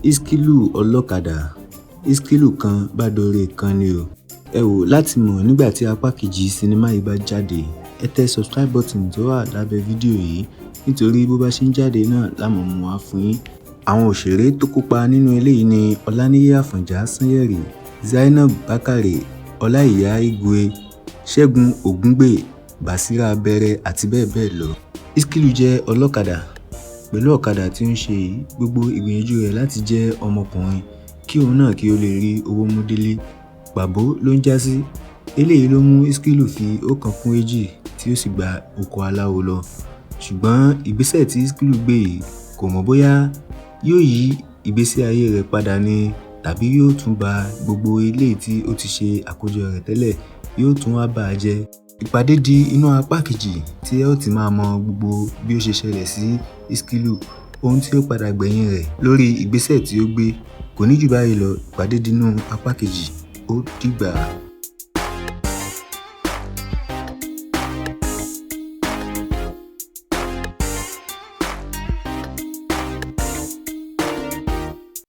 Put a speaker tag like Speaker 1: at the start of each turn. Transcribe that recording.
Speaker 1: Iskilu ọlọ́kadà, Iskilu kan bá dóore kan ni o. Ẹ wò láti mọ̀ nígbà tí apá kejì sinimá yìí bá jáde, ẹ tẹ subscribe button tó wà lábẹ́ fídíò yìí nítorí bó bá ṣe ń jáde náà la máa mú wá fún yín. Àwọn òṣèré tó kópa nínú eléyìí ni Ọláníyì Àfọ̀njá Sanyẹ̀rì, Zainab Bákàrè, Ọláìyá Igwe, Ṣẹ́gun Ògúngbè, Bàsírá Bẹrẹ àti bẹ́ẹ̀ bẹ́ẹ̀ lọ. Iskilu jẹ́ ọlọ́kadà. Pẹ̀lú ọ̀kadà tí ó ń ṣe yìí, gbogbo ìgbìyànjú rẹ̀ láti jẹ́ ọmọkùnrin kí òun náà kí ó lè rí owó mú délé, pàbó ló ń já sí. Eléyìí ló mú Iskilu fi ọ̀kan kún èjì tí ó sì gba oko aláwo lọ. Ṣùgbọ́n ìgbésẹ̀ tí Iskilu gbé yìí kò mọ̀ bóyá yóò yí ìgbésí ayé rẹ̀ padà ni tàbí yóò tún ba gbogbo eléyìí tí ó ti ṣe àkójọ rẹ̀ tẹ́lẹ̀ yóò tún wá bà á jẹ́. Ìpàdé di inú apá kejì tí ẹ ó ti máa mọ gbogbo bí ó ṣe ṣẹlẹ̀ sí Iskilu, ohun tí ó padà gbẹ̀yìn rẹ̀ lórí ìgbésẹ̀ tí ó gbé. Kò ní jù báyìí lọ, ìpàdé di inú apá kejì. Ó dìgbà.